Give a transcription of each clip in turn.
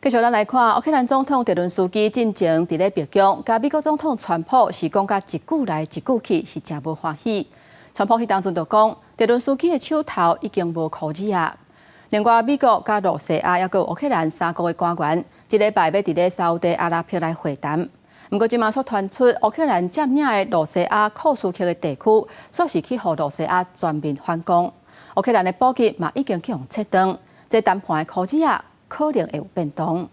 繼續咱來看，烏克蘭總統澤倫斯基進前佇咧白宮，佮美國總統川普是講甲一句來一句去，是誠無歡喜。川普彼當陣就講，澤倫斯基的手頭已經無箍子矣。另外，美國佮露西亞猶閣烏克蘭三國的官員，這禮拜欲佇咧沙烏地阿拉伯來會談。毋過，這馬煞傳出烏克蘭佔領的露西亞庫斯克的地區，煞是去予露西亞全面反攻。烏克蘭的補給嘛已經去予切斷，這談判的箍子仔可能會有變動。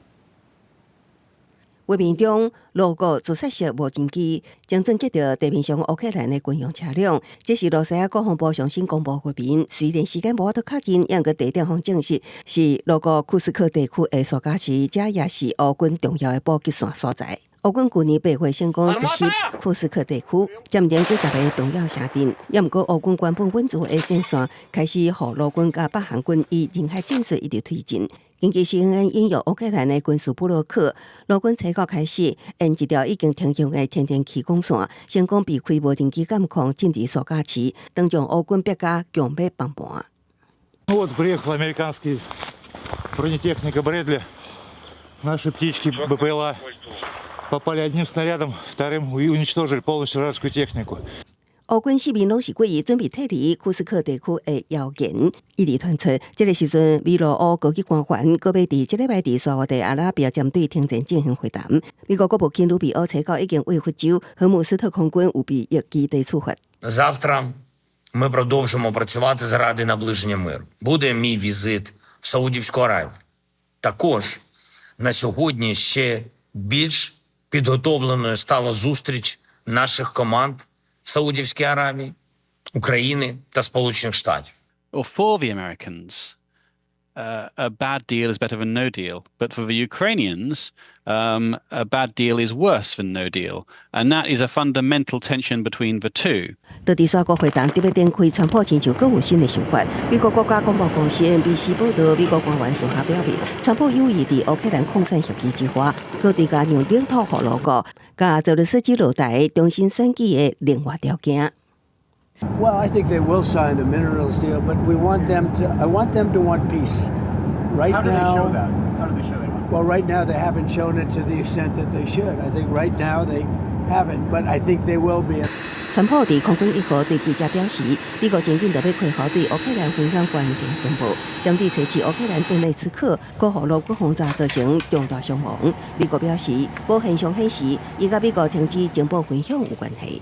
畫面中，俄國自殺式無人機精準擊著地面上烏克蘭的軍用車輛，這是露西亞國防部上新公布畫面。雖然時間無法度確認，毋過地點方證實是俄國庫斯克地區的蘇加市，這也是烏軍重要的補給線所在。烏軍舊年8月成功突襲庫斯克地區，佔領幾十个重要城鎮。也毋過烏軍原本穩住的戰線開始予俄軍佮北韓軍以人海戰術一直推進。根據 CNN 引用烏克蘭的軍事部落客，俄軍初九開始沿一條已經停用的天然氣管線，成功避開無人機監控，進入蘇加市，當場烏軍逼甲強欲崩盤。 Вот приехала американский бронетехника Брэдли. Наши птички БПЛА попали одним снарядом, вторым и уничтожили полностью вражескую технику. 烏軍四面攏是鬼，準備撤離庫斯克地區的謠言一直傳出。這个時陣，美露烏高級官員閣欲佇這禮拜佇沙烏地阿拉伯針對停戰進行會談。美國國務卿魯比奧初九已經對佛州荷姆斯特空軍預備役基地出發。 Завтра ми продовжимо працювати заради наближення миру. Буде мій візит в Саудівську Аравію. Також на сьогодні ще більш підготовленою стала зустріч наших команд в Саудівській Аравії, України та Сполучених Штатів. Or for the Americans, a bad deal is better than no deal. But for the Ukrainians, a bad deal is worse than no deal. And that is a fundamental tension between the two. 到佇三國會談特別展開，川普親像閣有新的想法。美國國家廣播公司 NBC 報道，美國官員私下表明，川普有意佇烏克蘭礦產協議之外，閣追加讓領土予俄國，佮澤倫斯基落台重新選舉的另外條件。 Well, I think they will sign the minerals deal, but we want them to. I want them to want peace. Right How do now, they show that? How do they show they want? Well, right now they haven't shown it to the extent that they should. I think right now they haven't, but I think they will be. 川普佇空軍一號對記者表示，美國真緊就欲開放對烏克蘭分享關鍵情報，針對測試烏克蘭頓涅茨克，閣予俄軍轟炸造成重大傷亡。美國表示，無現象顯示伊佮美國停止情報分享有關係。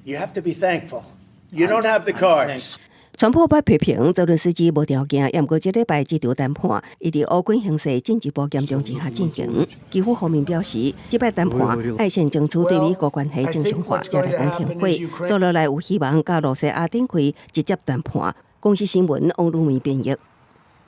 You have to be thankful. You don't have the cards. 川普捌批評澤倫斯基無條件，毋過這禮拜這場談判，伊佇烏軍形勢進一步嚴重之下進行。基輔方面表示，這擺談判愛先爭取對美國關係正常化，才來講停火。接落來有希望佮露西亞展開直接談判。公視新聞王魯美編譯。